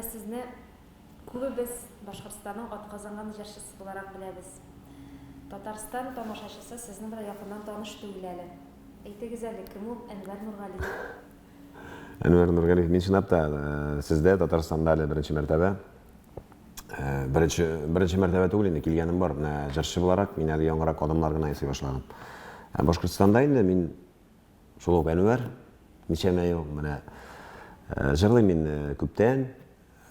менә сезне күбебез Башкортстанның атказанган җырчысы буларак беләбез. Татарстан тамашачысы сезнең белән якыннан таныш түгел әле. Әйтегез әле, кем ул Әнвәр Нургалиев? Әнвәр Нургалиев, мин чынлап та сездә Татарстанда әле беренче мәртәбә. Беренче беренче мәртәбә түгел инде, килгәнем бар. Менә җырчы буларак мин әле яңарак адымнар гына ясый башладым. Ә Башкортстанда инде мин шул ук Әнвәр, ничәмә ел менә җырлыйм мин күптән.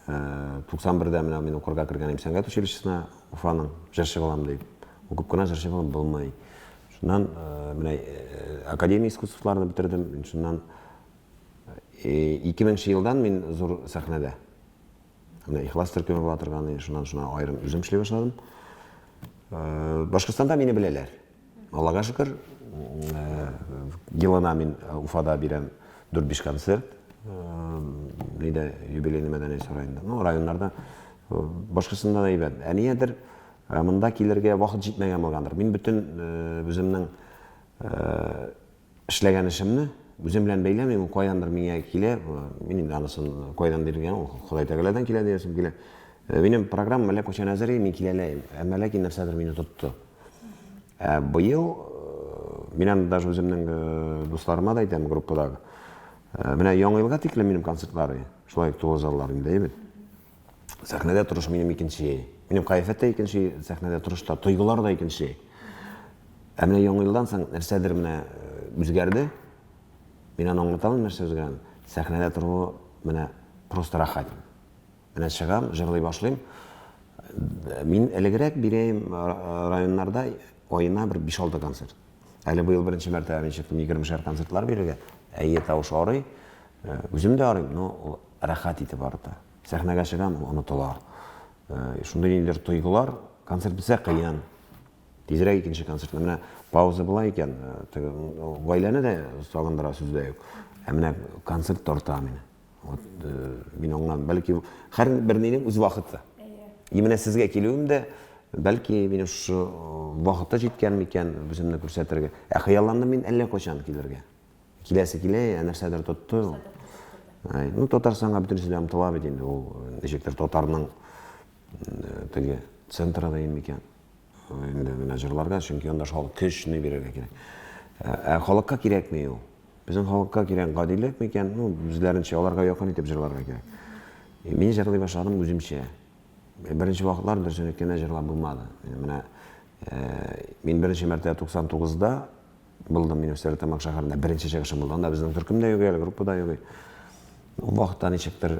91-дә менә мин укырга кергән идем сәнгать училищесына, Уфаның, җырчы булам дип. Укып кына җырчы булып булмый. Шуннан менә академия искусстволарны бетердем. Шуннан 2000 елдан мин зур сәхнәдә. Менә Ихлас төркеме була торган, шуннан шуна аерым үзем эшли башладым. Башкортстанда мине беләләр. Аллага шөкер, елына мин Уфада бирәм 4-5 концерт. Нидә юбилейный мәдәният сараенда. Ну, районнарда башкасында да әйбәт. Ә ниядер монда килергә вакыт җитмәгән булгандыр. Мин бөтен үземнең Эшләгән эшемне үзем белән бәйләмим, ул каяндыр миңа килә. Мин инде анысын кайдан бирелгән, ул Ходай Тәгаләдән килә диясем килә. Минем программа әллә кайчан әзер, мин килә алам. Әмма ләкин нәрсәдер мине тотты. Ә быел мин аны даже үземнең дусларыма да әйтәм группадагы. Менә Яңа елга тиклем минем концертлар, шулай ук тулы заллар инде, әйбәт. Сәхнәдә торыш минем икенче. Минем кыяфәт тә икенче, сәхнәдә торыш та, тойгылар да икенче. Ә менә Яңа елдан соң нәрсәдер менә үзгәрде. Мин аны аңлата алмыйм нәрсә үзгәргәнен. Сәхнәдә торуы менә просто рәхәт. Менә чыгам, җырлый башлыйм. Мин элегрәк бирәем районнарда аена бер 5-6 концерт. Әле быел беренче мәртәбә мин чыктым 20 концертлар бирергә. Әйе, тавыш арый. Үзем дә арыйм, но ул рәхәт итеп арыта. Сәхнәгә чыгам, ул онытыла. Шундый ниндидер тойгылар, концерт бетсә кыен. Тизрәк икенче концертны. Менә пауза була икән, теге гаиләне дә сагындыра, сүз дә юк. Ә менә концерт тарта мине. Вот мин аңлам, бәлки һәр бернинең үз вакыты. И менә сезгә килүем дә, бәлки минем шушы вакыты җиткән микән үземне күрсәтергә. Ә хыялландым мин әллә кайчан килергә. Киләсе килә, ә нәрсәдер тотты. Ну, Татарстанга бөтенесе дә омтыла бит инде. Ул ничектер татарның теге центры да микән. Инде менә җырларга, чөнки анда шул көчне бирергә кирәк. Ә халыкка кирәкми ул. Безнең халыкка кирәк гадилек микән? Ну, үзләренчә, аларга якын итеп җырларга кирәк. Мин җырлый башладым үземчә. Беренче вакытлар дөресен әйткәндә җырлап булмады. Менә мин беренче мәртәбә 99-да Булдым минем Стәрлетамак шәһәрендә беренче чыгышым булды. Анда безнең төркем дә юк әле, группа да юк. Ул вакытта ничектер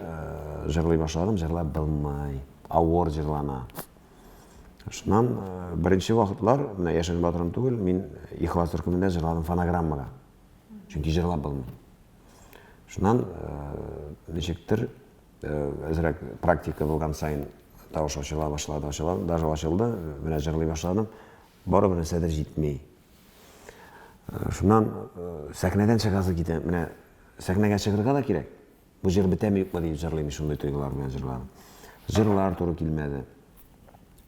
җырлый башладым, җырлап булмый. Авыр җырлана. Шуннан беренче вакытлар, менә Яшерен батырым түгел, мин Ихлас төркемендә җырладым фонограммага. Чөнки җырлап булмый. Шуннан ничектер әзрәк практика булган саен тавыш ачыла башлады, ачыла, даже ачылды, менә җырлый башладым. Барыбер нәрсәдер җитми. Шуннан сәхнәдән чыгасы китә. Менә сәхнәгә чыгарга да кирәк. Бу җыр бетәме юкмы дип җырлыйм, шундый тойгылар белән җырладым. Җырлар туры килмәде.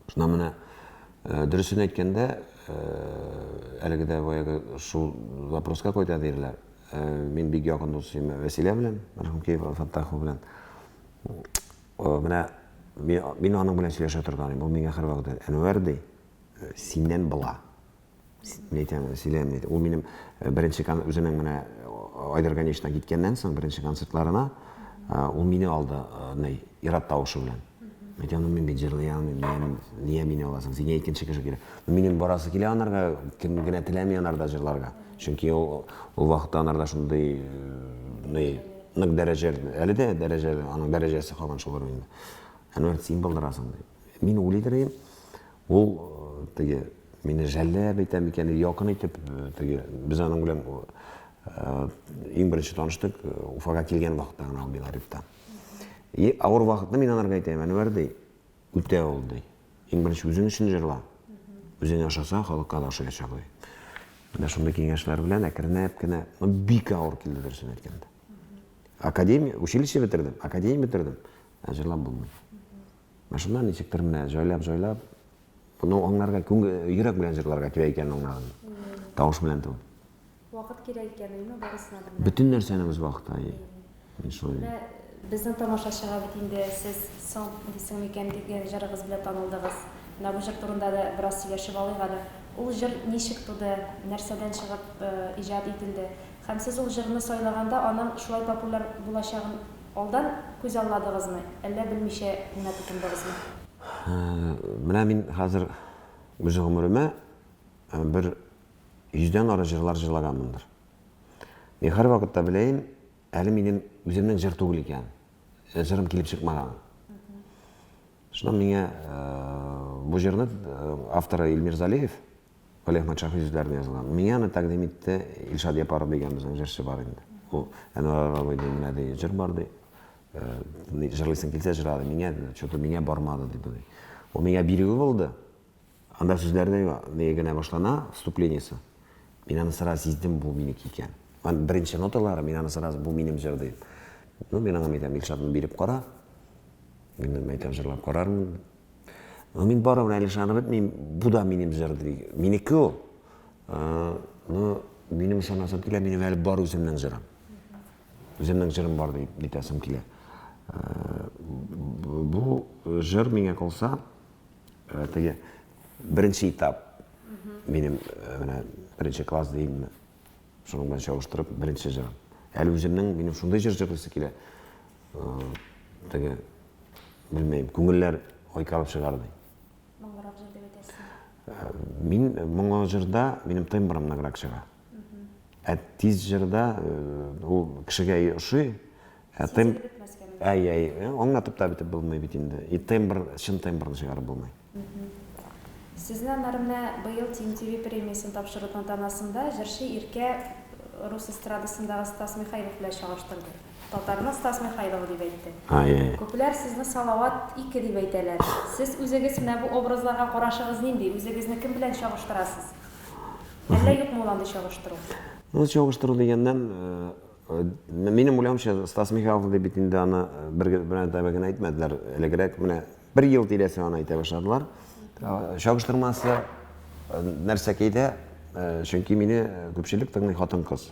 Шуннан менә дөресен әйткәндә, әлеге дә баягы шул вопроска кайта дирләр. Мин бик якын дус Вәсилә белән, мәрхүм Киев Фаттахова белән. Менә мин аның белән сөйләшә торган идем. Ул миңа һәрвакыт Әнвәр ди, синнән була. Мин әйтәм, сөйләм, ул минем беренче үзенең менә Айдар Ганеевичтан киткәннән соң беренче концертларына ул мине алды, ни, ир-ат тавышы белән. Мин әйтәм, ну мин бит җырлый алмыйм, нигә мине аласың, сиңа икенче кеше кирәк. Ну минем барасы килә анарга, кем генә теләми анарда җырларга. Чөнки ул ул вакытта анарда шундый ни, нык дәрәҗәле, әле дә дәрәҗәле, аның дәрәҗәсе калган шул инде. Әнвәр, син булдырасың ди. Мин уйлыйдыр идем, ул теге мине жәлләп әйтә микән, якын итеп, теге без аның белән иң беренче таныштык Уфага килгән вакытта гына ул Беларифта. И авыр вакытны мин анарга әйтәм, Әнвәр ди, үтә ул ди. Иң беренче үзең өчен җырла. Үзең ашаса, халыкка да ошаячак ди. Менә шундый киңәшләр белән әкренләп кенә, ну бик авыр килде дөресен әйткәндә. Академия, училище бетердем, академия бетердем, ә җырлап булмый. Менә шуннан ничектер менә җайлап-җайлап, моны аңларга, йөрәк белән җырларга кирәк икәнен аңладым. Тавыш белән түгел. Вакыт кирәк икән, әйеме, барысына да. Бөтен нәрсәнең үз вакыты, әйе. Мин шулай. Менә. Безнең тамашачыга бит инде сез Соң дисең микән дигән җырыгыз белән танылдыгыз. Менә бу җыр турында да бераз сөйләшеп алыйк әле. Ул җыр ничек туды, нәрсәдән чыгып иҗат ителде? Һәм сез ул җырны сайлаганда аның шулай популяр булачагын алдан күзалладыгызмы, әллә белмичә генә тотындыгызмы? Менә мин хәзер үз гомеремә бер йөздән ары җырлар җырлаганмындыр. Мин һәрвакытта беләем, Әле минем үземнең җыр түгел икән. Җырым килеп чыкмаган. Шуннан миңа бу җырны авторы Илмир Залиев, Галиәхмәт Шаһи сүзләренә язылган. Миңа аны тәкъдим итте Илшат Япаров дигән безнең җырчы бар инде. Ул Әнвәр абый ди, менә ди җыр бар ди. Җырлыйсың килсә җырла ди. Миңа что-то миңа бармады ди бу. Ул миңа бирүе булды. Анда сүзләр дә ни генә башлана, вступлениесе. Мин аны сразу сиздем, бу минеке икән. Ан беренче ноталары, мин аны сразу бу минем җыр дим. Ну, мин аңа әйтәм, Илшатны биреп кара. Мин әйтәм, җырлап карармын. Но мин барыбер әле ышанып бетмим, бу да минем җыр ди. Минеке ул. Ну, минем ышанасым килә, минем әле бар үземнең җырым. Үземнең җырым бар дип әйтәсем килә. Бу җыр миңа калса, Теге беренче этап минем менә беренче класс димме, шуның белән чагыштырып беренче җырым. Әле үземнең минем шундый җыр җырлыйсы килә. Теге белмәйм, күңелләр айкалып чыгар ди. Моңлырак җыр дип әйтәсезме? Мин моңлы җырда минем тембрым ныграк чыга. Ә тиз җырда ул кешегә ошый, Ә темп Әй, әй, аңлатып та бетеп булмый бит инде. И тембр, чын тембрны чыгарып булмый. Сезне аннары менә быел TMTV премиясен тапшыру тантанасында җырчы Иркә рус эстрадасындагы Стас Михайлов белән чагыштырды. Татарның Стас Михайловы дип әйтте. Ай, әй. Күпләр сезне Салават 2 дип әйтәләр. Сез үзегез менә бу образларга карашыгыз нинди? Үзегезне кем белән чагыштырасыз? Әллә юкмы ул андый чагыштыру? Ну, чагыштыру дигәннән, Минем уйлавымча, Стас Михайлов дип бит инде аны бер мәртәбә генә әйтмәделәр. Элегрәк менә бер ел тирәсе аны әйтә башладылар. Чагыштырмасы нәрсәкәйдә, чөнки мине күпчелек тыңлый хатын-кыз.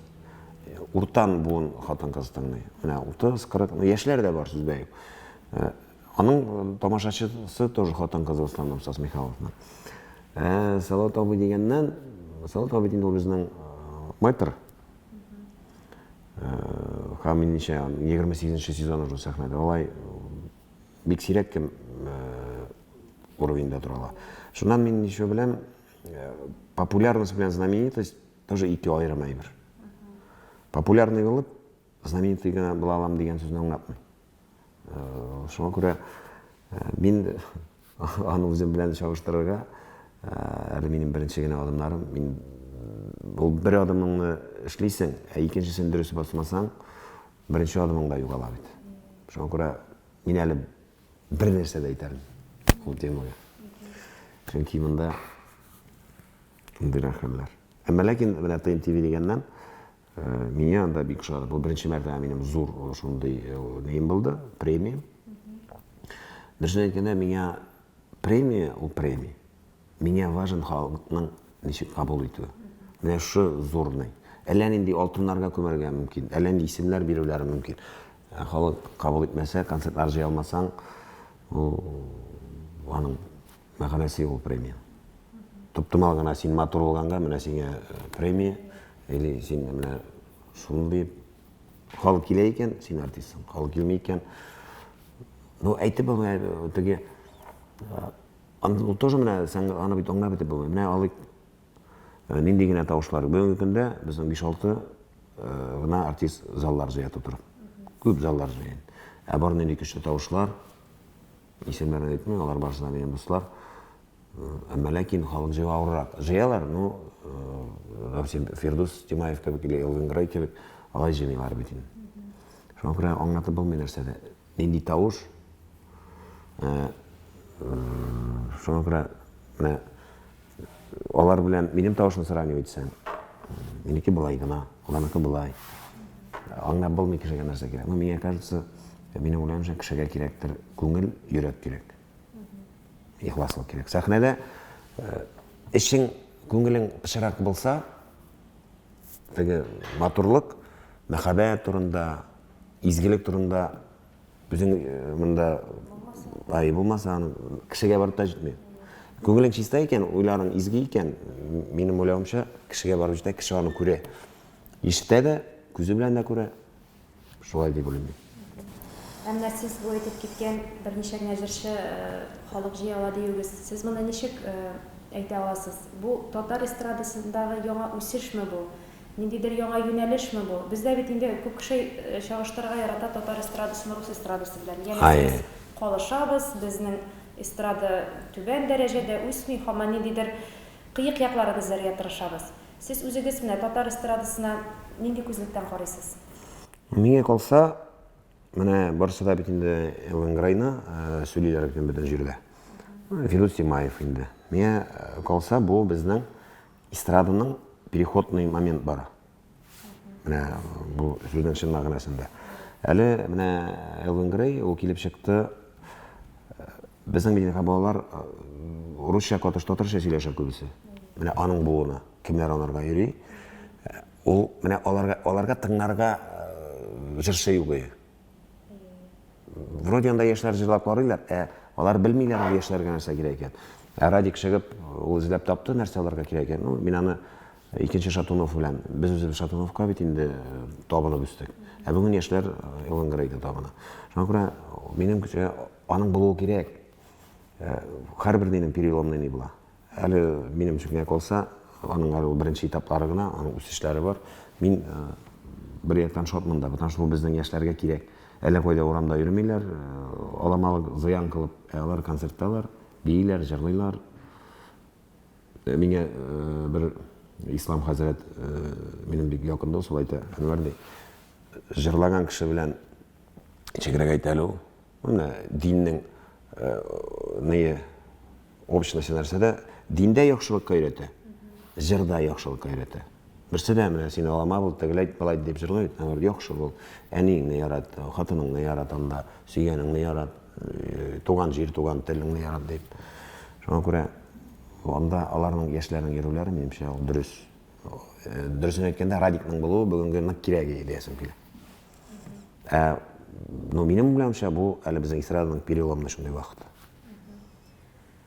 Уртан буын хатын-кыз тыңлый. Менә 30, 40, яшьләр дә бар, сүз дә юк. Аның тамашачысы тоже хатын-кыз в основном Стас Михайловның. Ә Салават абый дигәннән, Салават абый инде ул безнең мэтр. Һәм мин ничә, 28 нче сезон уже сәхнәдә. Алай бик сирәк кем уровеньда тора ала. Шуннан мин ничә беләм, популярность белән знаменитость тоже ике аерым әйбер. Популярный булып, знаменитый гына була алам дигән сүзне аңлатмый. Шуңа күрә мин аны үзем белән чагыштырырга әле минем беренче генә адымнарым. Мин ул бер адымыңны эшлисең, ә икенчесен дөрес басмасаң, беренче адымың да югала бит. Шуңа күрә мин әле бер нәрсә дә әйтә алмыйм ул темага. Чөнки монда шундыйрак хәлләр. Әмма ләкин менә ТНТВ дигәннән Миңа анда бик ошады. Бу беренче мәртәбә минем зур шундый нем булды, премия. Дөресен әйткәндә, миңа премия ул премия. Миңа важен халыкның ничек кабул итүе. Менә шушы зур ни. Әллә нинди алтыннарга күмәргә мөмкин, әллә нинди исемнәр бирүләре мөмкин. Халык кабул итмәсә, концертлар җыя алмасаң, ул аның Мәгънәсе юк ул премия. Топтымал гына син матур булганга менә сиңа премия или син менә шундый халык килә икән, син артистсың. Халык килми икән, ну әйтеп булмый теге ул тоже менә сән аны бит аңлап бетеп булмый. Менә алыйк нинди генә тавышлар. Бүгенге көндә безнең 5-6 гына артист заллар җыя тутырып. Күп заллар җыя. Ә бар нинди көчле тавышлар. Исемнәрен әйтмим, алар барысы да минем дуслар. Әмма ләкин халык җыю авыррак. Җыялар, ну, допустим, Фирдус Тимаев кебек или Элвин Грей кебек, алай җыймыйлар бит инде. Шуңа күрә аңлатып булмый нәрсә дә. Нинди тавыш, шуңа күрә менә алар белән минем тавышны сравнивать итсәң, минеке болай гына, аларныкы болай. Аңлап булмый кешегә нәрсә кирәк. Ну, миңа кажется, минем уйлавымча, кешегә кирәктер күңел, йөрәк кирәк. Ихласлык кирәк. Сәхнәдә эчең, күңелең пычрак булса, теге матурлык, мәхәббәт турында, изгелек турында. Үзең монда ай булмаса, аны кешегә барып та җитми. Күңелең чиста икән, уйларың изге икән, минем уйлавымча, кешегә барып җитә, кеше аны күрә. Ишетә дә, күзе белән дә күрә. Шулай дип уйлыйм мин. Ә менә сез бу әйтеп киткән берничә генә җырчы халык җыя ала диюегез, сез моны ничек әйтә аласыз? Бу татар эстрадасындагы яңа үсешме бу? Ниндидер яңа юнәлешме бу? Бездә бит инде күп кеше чагыштырырга ярата татар эстрадасын рус эстрадасы белән. Янәсе без калышабыз, безнең эстрада түбән дәрәҗәдә, үсми, һаман ниндидер кыек якларын эзләргә тырышабыз. Сез үзегез менә татар эстрадасына нинди күзлектән карыйсыз? Миңа калса, менә барысы да бит инде Элвин Грейны сөйлиләр бит бөтен җирдә. Филүс Тимаев инде. Миңа калса, бу безнең Эстраданың переходный момент бара. Менә бу сүзнең чын мәгънәсендә. Әле менә Элвин Грей ул килеп чыкты. Безнең бит балалар русча катыш татарча сөйләшә күбесе. Менә аның буыны, кемнәр аларга йөри. Ул менә аларга аларга тыңларга җырчы юк иде. Вроде анда яшьләр җырлап карыйлар, ә алар белмиләр ул яшьләргә нәрсә кирәк икән. Ә Радик чыгып, ул эзләп тапты нәрсә аларга кирәк икән. Ну, мин аны икенче Шатунов белән, без үзебез Шатуновка бит инде табынып үстек. Ә бүген яшьләр Элвин Грейга табына. Шуңа күрә минем көчә аның булуы кирәк. Һәрбер нинең переломный ни була. Әле минем өчен генә калса, аның әле ул беренче этаплары гына, аның үсешләре бар. Мин бер яктан шатмын да, потому что бу безнең яшьләргә кирәк. Әллә кайда урамда йөрмиләр, аламалы зыян кылып, ә алар концертталар, бииләр, җырлыйлар. Миңа бер Ислам хәзрәт, минем бик якын дус, ул әйтә, Әнвәр ди, җырлаган кеше белән ничегрәк әйтә әле ул? Менә диннең ние общности нәрсәдә диндә яхшылыкка өйрәтә, җырда яхшылыкка өйрәтә. Берсе дә менә син алама бул, тегеләй болай дип җырлый бит, наоборот, яхшы бул, әниеңне ярат, хатыныңны ярат анда, сөйгәнеңне ярат, туган җир, туган телеңне ярат дип. Шуңа күрә анда аларның яшьләрнең йөрүләре, минемчә, ул дөрес. Дөресен әйткәндә, Радикның булуы бүгенге нык кирәк иде диясем килә. Ә, ну, минем уйлавымча, бу әле безнең эстраданың переломный шундый вакыты.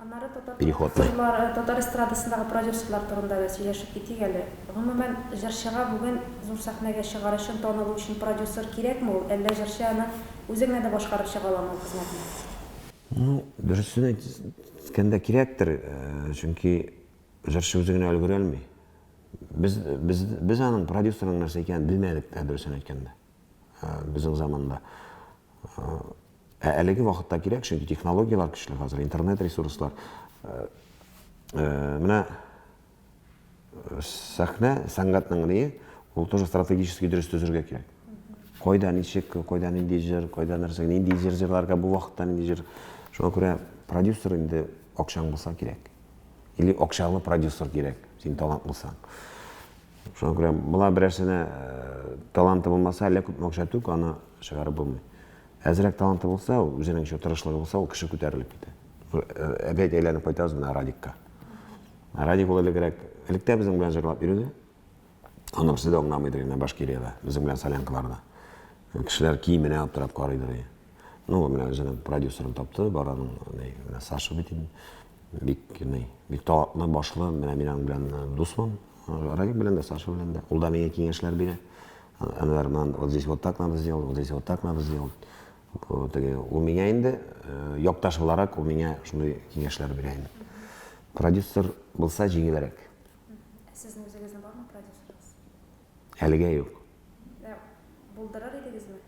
Аннары татар продюсерлар, татар эстрадасындагы продюсерлар турында да сөйләшеп китик әле. Гомумән, җырчыга бүген зур сәхнәгә чыгар өчен, танылу өчен продюсер кирәкме ул, әллә җырчы аны үзе генә дә башкарып чыга аламы ул хезмәтне? Ну, дөресен әйткәндә кирәктер, чөнки җырчы үзе генә өлгерә алмый. Без, без, без аның продюсерның нәрсә икәнен белмәдек тә, дөресен әйткәндә. Безнең заманда. Ә әлеге вакытта кирәк, чөнки технологияләр көчле хәзер, интернет ресурслар. Менә сәхнә, сәнгатьнең ние, ул тоже стратегически дөрес төзергә кирәк. Кайда ничек, кайда нинди җыр, кайда нәрсә, нинди җыр җырларга, бу вакытта нинди җыр. Шуңа күрә продюсер инде акчаң булса кирәк. Или акчалы продюсер кирәк, син талант булсаң. Шуңа күрә була берәрсенә таланты булмаса, әллә күпме акча түк, аны чыгарып булмый. Әзрәк таланты булса, үзенең еще тырышлыгы булса, ул кеше күтәрелеп китә. Опять әйләнеп кайтабыз менә Радикка. Радик ул элегрәк, элек тә безнең белән җырлап йөрде. Аны берсе дә аңламыйдыр инде Башкириядә, безнең белән солянкаларда. Кешеләр киеменә аптырап карыйдыр. Ну, менә үзенең продюсерын тапты, бар аның, менә Саша бит инде. Бик, ни, бик талантлы, башлы, менә мин аның белән дусмын. Радик белән дә, Саша белән дә. Ул да миңа киңәшләр бирә. Әнвәр, вот здесь вот так надо сделать, вот здесь вот так надо сделать. Теге, ул миңа инде, якташ буларак, ул миңа шундый киңәшләр бирә инде. Продюсер булса җиңелрәк. Ә сезнең үзегезнең бармы продюсерыгыз? Әлегә юк. Ә булдырыр идегезме?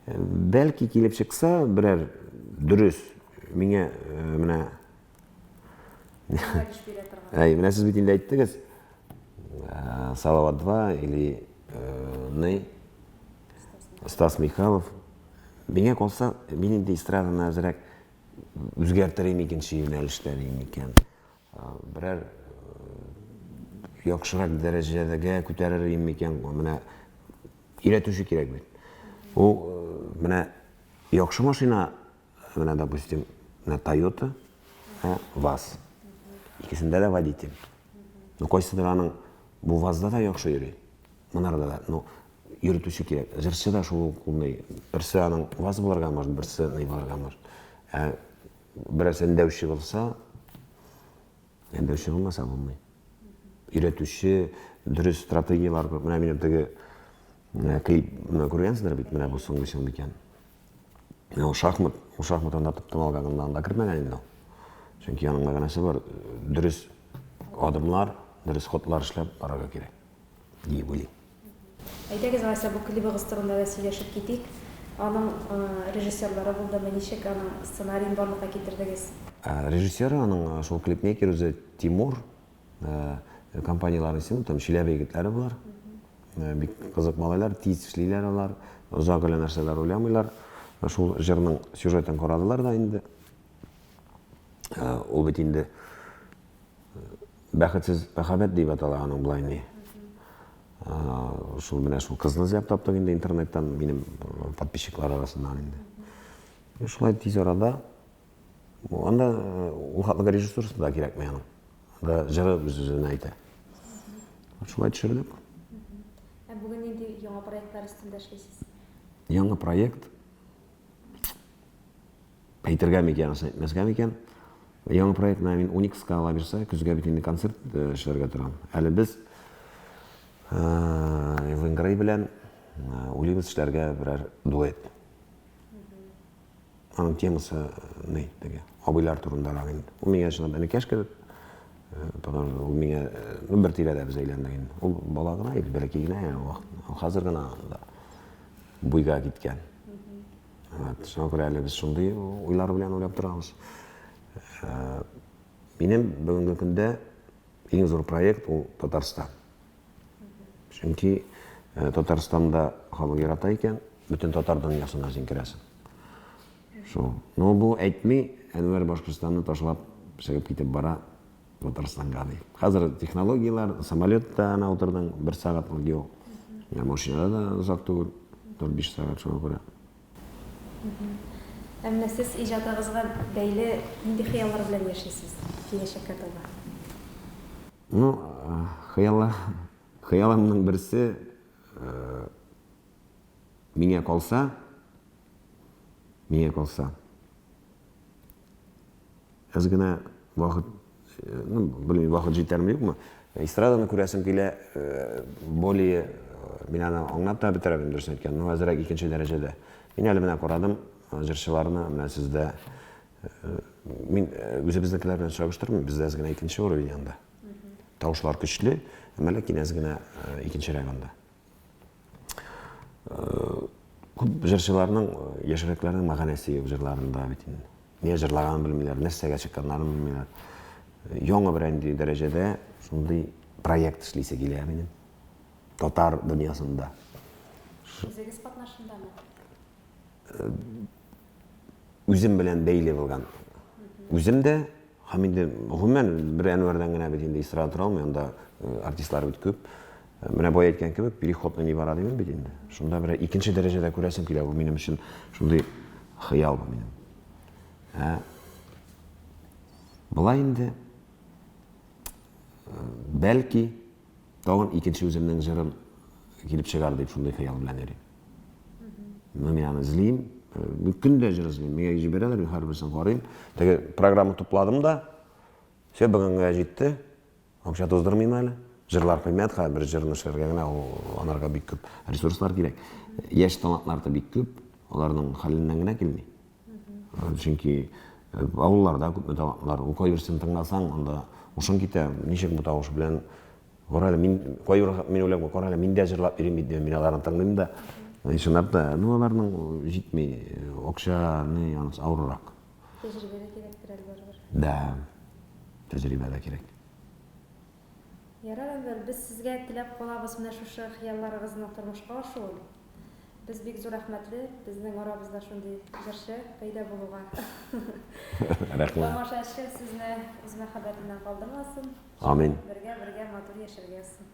Бәлки килеп чыкса, берәр дөрес миңа менә Әй, менә сез бит инде әйттегез. Салават 2 или Ней Стас Михайлов. Миңа калса, мин инде эстраданы әзрәк үзгәртерем икенче юнәлештә микән. Берәр яхшырак дәрәҗәгә күтәрер идем микән? Менә өйрәтүче кирәк бит. Ул менә яхшы машина, менә допустим, менә Toyota, ВАЗ. Икесендә дә водитель. Ну, кайсыдыр аның бу ВАЗда да яхшы йөри. Монарда да. Ну, йөртүче кирәк. Җырчы да шул ук ни, берсе аның ваз булырга может, берсе ни булырга может. Ә берәрсе өндәүче булса, өндәүче булмаса булмый. Өйрәтүче, дөрес стратегияләр, менә минем теге клипны күргәнсездер бит, менә бу соңгы чын микән. Менә ул шахмат, ул шахмат анда топтым алганында анда кермәгән инде ул. Чөнки аның мәгънәсе бар, дөрес адымнар, дөрес ходлар эшләп барырга кирәк, диеп уйлыйм. Әйдәгез, алайса, бу клибыгыз турында да сөйләшеп китик. Аның режиссерлары булдымы, ничек аның сценариен барлыкка китердегез? Режиссеры аның шул клипмейкер үзе Тимур, компанияләрнең исеме, там Чиләбе егетләре болар. Бик кызык малайлар, тиз эшлиләр алар, озак әллә нәрсәләр уйламыйлар. Шул җырның сюжетын карадылар да инде. Ул бит инде Бәхетсез мәхәббәт дип атала аның болай ни. Шул менә шул кызны эзләп таптык инде интернеттан, минем подписчиклар арасыннан инде. Шулай тиз арада анда ул хатлы режиссурасы да кирәкми аның. Анда җыры үз-үзенә әйтә. Шулай төшердек. Ә бүген нинди яңа проектлар өстендә эшлисез? Яңа проект Әйтергә микән, асын әйтмәскә микән? Яңа проект менә мин Уникска ала бирсә, көзгә бит инде концерт э, эшләргә торам. Әле без Элвин Грей белән э, уйлыйбыз эшләргә берәр дуэт. Аның темасы ни, теге, абыйлар турындарак инде. Ул миңа чынлап энекәш кебек, э, потому что ул миңа, ну, бер тирәдә без әйләндек инде. Ул бала гына иде, бәләкәй генә, вакыт. Ул хәзер генә анда буйга киткән. Вот, шуңа күрә әле без шундый уйлар белән уйлап торабыз. Э, минем бүгенге көндә иң зур проект ул Татарстан. Чөнки э, Татарстанда халык ярата икән, бөтен татар дөньясына син керәсең. Шул. Но бу әйтми, Әнвәр Башкортстанны ташлап чыгып китеп бара Татарстанга ди. Хәзер технологияләр, самолетта ана утырдың, бер сәгатьлек юл. Машинада да озак түгел, 4-5 сәгать шуңа күрә. Ә менә сез иҗатыгызга бәйле нинди хыяллар белән яшисез киләчәккә таба? Ну, хыяллар, хыялымның берсе миңа калса, миңа калса, Әз генә вакыт, ну, белмим, вакыт җитәрме, юкмы. Эстраданы күрәсем килә, более мин аны аңлап та бетерә белмим, дөресен әйткәндә, но әзрәк икенче дәрәҗәдә. Мин әле менә карадым җырчыларны, менә сездә мин үзебезнекеләр белән чагыштырмыйм, бездә әз генә икенче уровень анда. Тавышлар көчле, әмма ләкин әз генә икенчерәк анда. Күп җырчыларның, яшьрәкләрнең мәгънәсе юк җырларында бит инде. Нигә җырлаганын белмиләр, нәрсәгә чыкканнарын белмиләр. Яңа бер нинди дәрәҗәдә шундый проект эшлисе килә минем. Татар дөньясында. Үзегез катнашындамы? Үзем белән бәйле булган. Үзем дә һәм инде гомумән бер Әнвәрдән генә бит инде эстрада тора алмый, анда артистлар бит күп. Менә бая әйткән кебек, переходный ни бара димем бит инде. Шунда бер икенче дәрәҗәдә күрәсем килә, бу минем өчен шундый хыял бу минем. Ә болай инде бәлки тагын икенче үземнең җырым килеп чыгар дип шундый хыял белән йөрим. Ну, мин аны эзлим. Мин көн дә җыр эзлим. Миңа җибәрәләр, мин һәрберсен карыйм. Теге программа тупладым да, все, бүгенгә җитте. Акча туздырмыйм әле. Җырлар кыйммәт, хәзер бер җырны эшләргә генә ул анарга бик күп ресурслар кирәк. Яшь талантлар да бик күп, аларның хәленнән генә килми. Чөнки авылларда күпме талантлар. Ул кайберсен тыңласаң, анда ушың китә, ничек бу тавыш белән Кара әле, мин кайбер мин уйлап, кара әле, мин дә җырлап йөрим бит, мин аларны тыңлыйм да. Чынлап та, ну аларның җитми, акча, ни, анысы авыррак. Тәҗрибә дә кирәктер әле барыбер. Да, тәҗрибә дә кирәк. Ярар, Әнвәр, без сезгә теләп калабыз менә шушы хыялларыгызның тормышка ашуын. Без бик зур рәхмәтле, безнең арабызда шундый җырчы пәйда булуга. Рәхмәт. Тамашачы сезне үз мәхәббәтеннән калдырмасын. Амин. Бергә-бергә матур яшәргә язсын.